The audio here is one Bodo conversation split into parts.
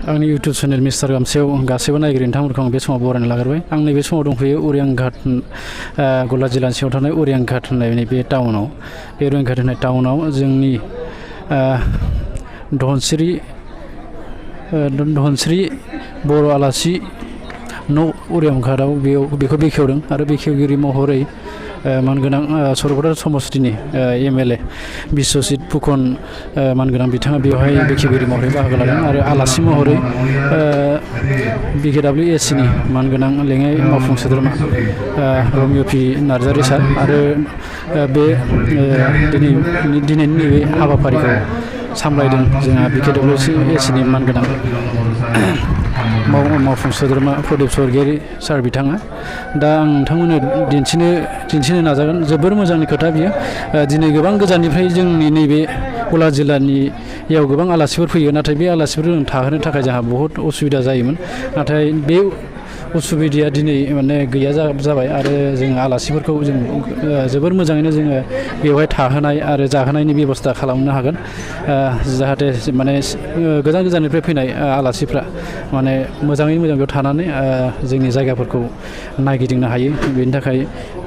आंनि इउटुब चेनेल मिस्टार गामसेयाव गासैबो नायगिरि नोंथांमोनखौ आं बे समाव बरायना लाग्रोबाय। आं नैबे समाव दंफैयो उरियांघाट गला जिल्लानि सिङाव थानाय उरियांघाट होननाय नैबे टाउनाव। बे उरियांघाट होननाय टाउनाव जोंनि धनस्री बर' आलासि न' उरियांघाटआव बेखौ बेखेवदों आरो बेखेवगिरि महरै मानगोनां सरलपारा समस्तिनि MLA बिश्वजित फुकन मानगोनां बिथाङा बेवहाय बेखेवगिरि महरै बाहागो लादों आरो आलासि महरै BKWSC नि मानगोनां लेङाइ मावफुं सोद्रोमा रमिय' पि नार्जारि सार आरो बे दिनैनि नैबे हाबाफारिखौ सामलायदों जोंहा BKWSC नि मानगोनां मावफुं सोद्रोमा प्रदीप स्वर्गियारि सार बिथाङा। दा आं नोंथांमोननो दिन्थिनो नाजागोन। जोबोर मोजांनि खोथा बियो। दिनै गोबां गोजाननिफ्राय जोंनि नैबे गला जिल्लानियाव गोबां आलासिफोर फैयो, नाथाय बे आलासिफोरखौ जों थाहोनो थाखाय जोंहा बहुद असुबिदा जायोमोन। नाथाय बे उसुबिदाया दिनै माने गैया जाबाय आरो जोङो आलासिफोरखौ जों जोबोर मोजाङैनो जोङो बेवहाय थाहोनाय आरो जाहोनायनि बेब'स्था खालामनो हागोन, जाहाथे माने गोजान गोजाननिफ्राय फैनाय आलासिफ्रा माने मोजाङै मोजां बेयाव थानानै जोंनि जायगाफोरखौ नायगिदिंनो हायो। बेनि थाखाय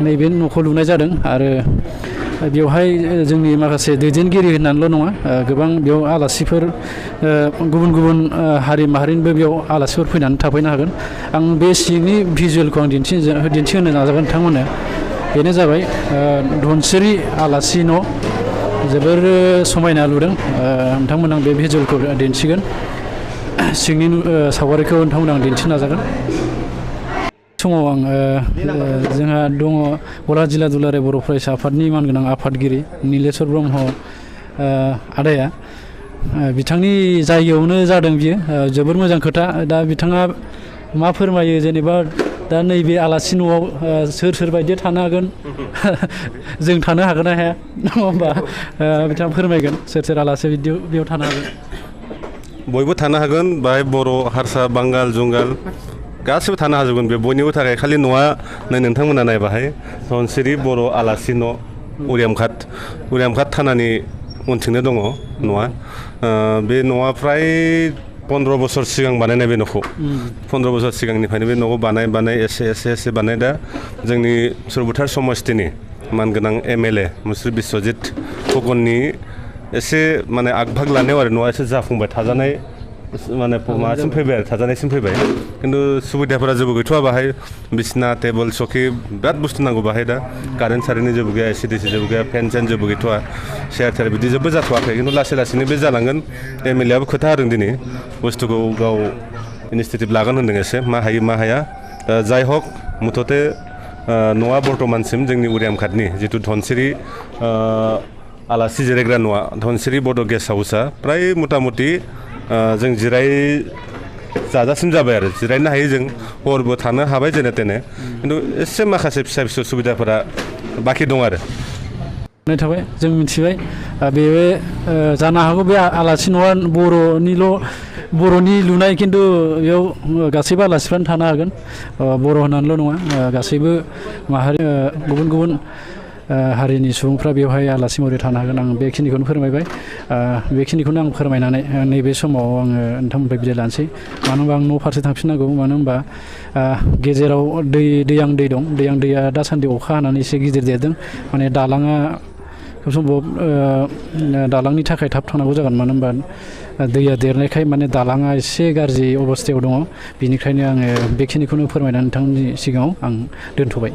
नैबे न'खौ लुनाय जादों आरो बेवहाय जोंनि माखासे दैदेनगिरि होननानैल' नङा, गोबां बेयाव आलासिफोर गुबुन गुबुन हारि माहारिनिबो बेयाव आलासिफोर फैनानै थाफैनो हागोन। आं बे सिंनि भिजुवेलखौ आं दिन्थिहोनो नाजागोन नोंथांमोननो। बेनो जाबाय धनस्री आलासि न'। जोबोर समायना लुदों। नोंथांमोन आं बे भिजुवेलखौ दिन्थिगोन। सिंनि सावगारिखौ नोंथांमोन आं दिन्थिनो नाजागोन। समाव आं जोंहा दङ गला जिल्ला दुलाराय बर' फरायसा आफादनि मानगोनां आफादगिरि नीलेश्वर ब्रह्म आदाया। बिथांनि जायगायावनो जादों बियो। जोबोर मोजां खोथा। दा बिथाङा मा फोरमायो जेनेबा दा नैबे आलासि न'आव सोर बायदिया थानो हागोन जों थानो हागोन ना हाया, नङा होमबा? बिथाङा फोरमायगोन सोर आलासि बेयाव थानो हागोन। बयबो थानो हागोन। बाहाय बर', हारसा, बांगाल, जुंगाल गासिबो थानो हाजोबगोन। बे बयनिबो थाखाय खालि न'आ नोंथांमोना नाय बाहाय धनस्री बर' आलासि न' उरियामघाट थानानि उनथिंनो दङ न'आ। बे न'आ फ्राय 15 बोसोर सिगां बानायनाय बे न'खौ। 15 बोसोर सिगांनिफ्रायनो बे न'खौ बानाय एसे बानाय दा जोंनि सरलपारा समस्तिनि मानगोनां MLA मुस्रि बिश्वजित फुकननि एसे माने आगभाग लानायाव आरो न'आ एसे जाफुंबाय, थाजानाय माने माबासिम फैबाय आरो थाजानायसिम फैबाय। खिन्थु सुबिदाफोरा जेबो गैथ'वा बाहाय। बिसना टेबोल सकि बिराद बुस्थु नांगौ बाहाय। दा कारेन्ट सारेन्टनि जेबो गैया, AC/DC जेबो गैया, फेन जेबो गैथ'वा, चेयार थेयार बिदि जेबो जाथ'वाखै। खिन्थु लासै लासैनो बे जालांगोन। MLA आबो खोथा होदों दिनै बुस्थुखौ गाव इनिसिएटिभ लागोन होनदों एसे मा हायो मा हाया। जाय हक मुथथे न'आ बर्थमानसिम जोंनि उरियामघाटनि जिथु धनस्री आलासि जिरायग्रा न'आ धनस्री बड' गेस्ट हाउसआ फ्राय मथा मथि जों जाजासिम जाबाय आरो जिरायनो हायो। जों हरबो थानो हाबाय जेने तेने। खिन्थु एसे माखासे फिसा फिसौ सुबिदाफोरा बाखि दं आरो। थाबाय जों मिथिबाय बे जानो हागौ बे आलासि न'आ बर'नि लुनाय, खिन्थु बेयाव गासैबो आलासिफ्रानो थानो हागोन। बर' होननानैल' नङा, गासैबो माहारि गुबुन गुबुन हारिनि सुबुंफ्रा बेवहाय आलासि महरै थानो हागोन। आं बेखिनिखौनो फोरमायबाय। बेखिनिखौनो आं फोरमायनानै नैबे समाव आङो नोंथांमोननिफ्राय बिदाय लानोसै। मानो होनबा आं न' फारसे थांफिननांगौ। मानो होनबा गेजेराव दैया दासान्दि अखा हानानै एसे गिदिर देरदों। माने दालाङा खोब सम्भब दालांनि थाखाय थाब थांनांगौ जागोन। मानो होनबा दैया देरनायखाय माने दालाङा एसे गाज्रि अबस्थायाव दङ। बेनिखायनो आङो बेखिनिखौनो फोरमायनानै नोंथांमोननि सिगाङाव आं दोनथ'बाय।